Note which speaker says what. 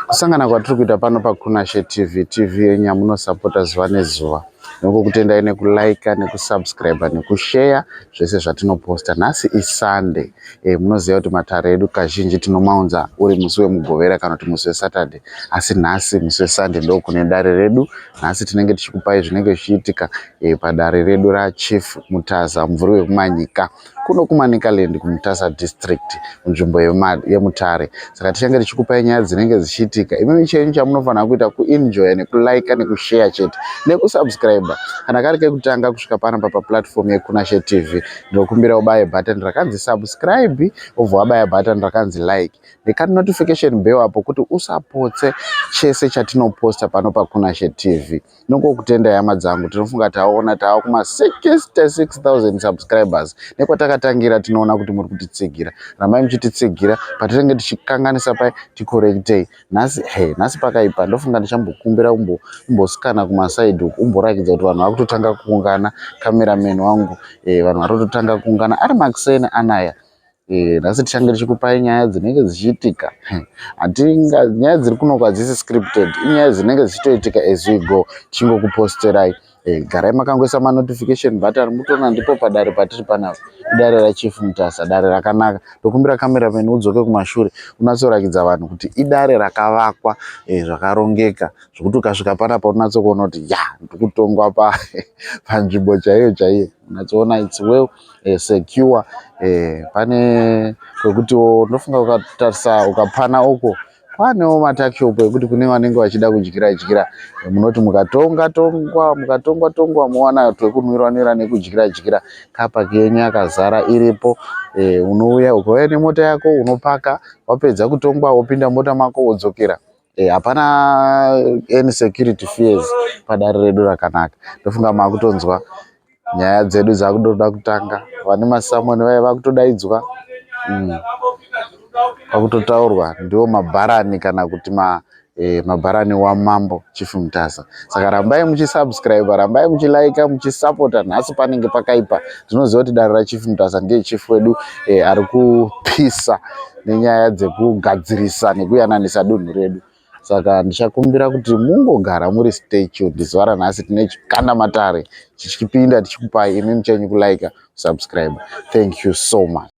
Speaker 1: Kusangana kwatiri kuita pano paKunashe TV, TV yenyu yamunosapota zuva nezuva. Nokukutendai nekulaika, nekusubscribe, nekusheya zvese zvatinoposta. Nhasi iSunday. Munoziva kuti matare edu kazhinji tinomaunza uri musi weMugovera kana kuti musi weSaturday. Asi nhasi musi weSunday ndokune dare redu. Nhasi tinenge tichikupai zvinenge zvichiitika padare redu raChief Mutasa Mvuri wekuManyika. Kuno kuManicaland kuMutasa District munzvimbo yeMutare. Saka tichange tichikupai nyaya dzinenge dzichiitika. Imimi chenyu chamunofanira kuita kuenjoya nekulaika nekusheya chete nekusubscribe. Kana kari kekutanga kusvika panapa paplatform yeKunashe TV, ndinokumbira ubaye button rakanzi subscribe, wobva wabaya button rakanzi like nekanotification bell apo kuti usapotse chese chatinoposta pano paKunashe TV. Nokokutenda hama dzangu, tinofunga taona tava kuma 66,000 subscribers. Nekwatakatangira tinoona kuti muri kutitsigira. Rambai muchititsigira, patinenge tichikanganisa pai tikorektei. Nhasi he, nhasi pakaipa. Ndofunga ndichambokumbira umbosikana kumasaidhi uku, umborakidza kuti vanhu vakutotanga kuungana. Cameraman wangu, vanhu varikutotanga kuungana ari makuseni anaya. Nhasi tichange tichikupai nyaya dzinenge dzichiitika. Hatinga nyaya dziri kuno hadzisi scripted, inyaya dzinenge dzichitoitika as we go, tichingokuposterai. Garai makangoisa manotification button mutoona ndipo padare patiri panapa. Idare raChief Mutasa, dare rakanaka. Ndokumbira cameraman udzoke kumashure unatsorakidza vanhu kuti idare rakavakwa zvakarongeka, zvokuti ukasvika panapa unatsokuona kuti ya, ndikutongwa panzvimbo chaiyo chaiyo. Unatsoona it's well secure. Pane kwekutiwo ndofunga ukatarisa ukapana uko kwanewo matuckshop ekuti kune vanenge vachida kudyira dyira. Munoti mukatonga tongwa, mukatongwa tongwa, mowana twekunwira nwira nekudyira dyira. Car park yenyu yakazara iripo. Unouya, ukauya nemota yako unopaka, wapedza kutongwa wopinda mota mako wodzokera. Hapana any security fears padare redu rakanaka. Ndofunga makutonzwa nyaya dzedu dzakutoda kutanga. Vane masamoni vaya vakutodaidzwa, Vakutotaurwa ndiwo mabharani kana kuti mabharani wamambo Chief Mutasa. Saka rambai muchisubscribe, rambai muchilaika, muchisapota. Nhasi panenge pakaipa. Ndinoziva kuti dare raChief Mutasa, ndiye chief wedu ari kupisa nenyaya dzekugadzirisa nekuyananisa dunhu redu. Saka ndichakumbira kuti mungogara muri stay tuned. Zuva ranhasi tine chikanda matare chichipinda tichikupai, imi muchenyu kulaika, subscribe. Thank you so much.